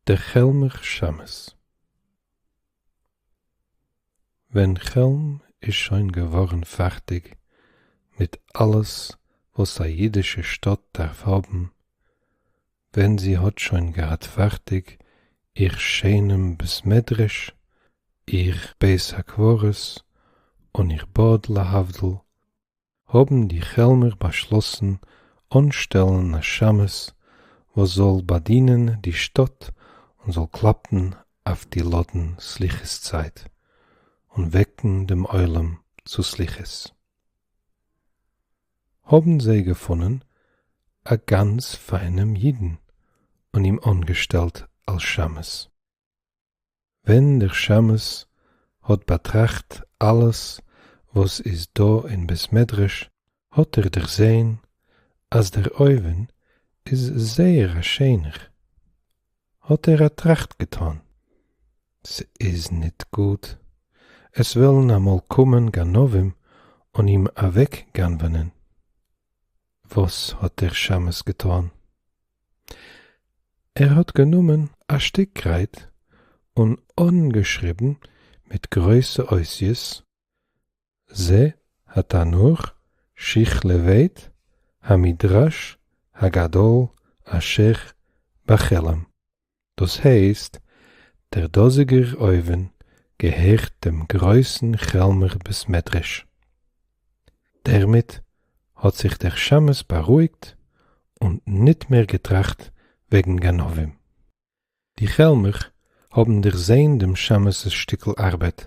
דער כעלמער שמש. ווען כעלם איז שוין געווארן פארטיג מיט אלעס וואס א אידישע שטאט דארף האבן, ווען זי האט שוין געהאט פארטיג איר שיינעם בית מדרש, איר בית הקברות און איר באד להבדיל, האבן די כעלמער באשלאסן אנשטעלן א שמש וואס זאל באדינען די שטאט און זאל קלאפן אויף די לאדן סליחות צייט און וועקן דעם עולם צו סליחות. האבן זיי געפונען א גאנץ פיינעם אידן און אים אנגעשטעלט אלס שמש. ווען דער שמש האט באטראכט אלעס וואס איז דא אין בית מדרש האט ער דערזעהן אז דער אויווען איז זייער א שענער, האט ער א טראכט געטאן, ס'איז ניט גוט, עס וועלן אמאל קומען גנבים און אים אוועקגנב'נען. וואס האט דער שמש געטאן? ער האט גענומען א שטיק קרייד און אנגעשריבן מיט גרויסע אותיות, זה התנור שכלבית המדרש הגדול אשר בחלם, דאס הייסט, דער דאזיגער אויווען געהערט דעם גרויסן כעלמער בית מדרש. דערמיט האט זיך דער שמש בארואיגט און ניט מער געטראכט וועגן גנבים. די כעלמער האבן דערזען דעם שמש'ס שטיקל ארבעט,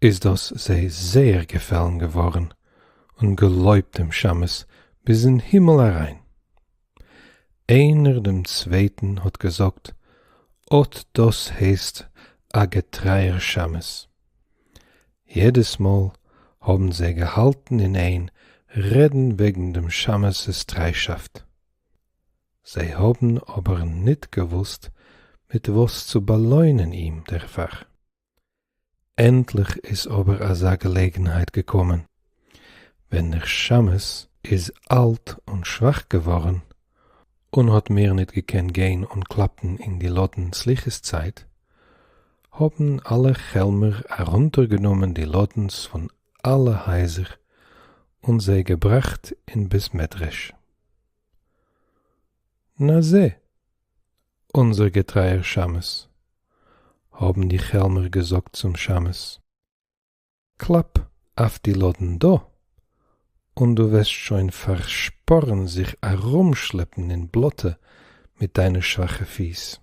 איז דאס זיי זייער געפעלן געווארן, און געלויבט דעם שמש ביז אין הימל אריין. איינער דעם צווייטן האט געזאגט, אט דאס הייסט א געטרייער שמש. יעדעס מאל האבן זיי געהאלטן אין איין רעדן וועגן דעם שמש'ס טריישאפט. זיי האבן אבער ניט געוואוסט מיט וואס צו באלוינען אים דערפאר. ענדליך איז אבער אזא געלעגנהייט געקומען, ווען דער שמש איז אלט און שוואך געווארן און האט מער ניט געקענט גיין און קלאפן אין די לאדן סליחות צייט, האבן אלע כעלמער ארונטערגענומען די לאדנס פון אלע הייזער און זיי געבראכט אין בית מדרש. נא זע, אונזער געטרייער שמש, האבן די כעלמער געזאגט צום שמש, קלאפ אויף די לאדן דא, און דו וועסט שוין פארשפארן זיך ארומשלעפן אין בלאטע מיט דיינע שוואכע פיס.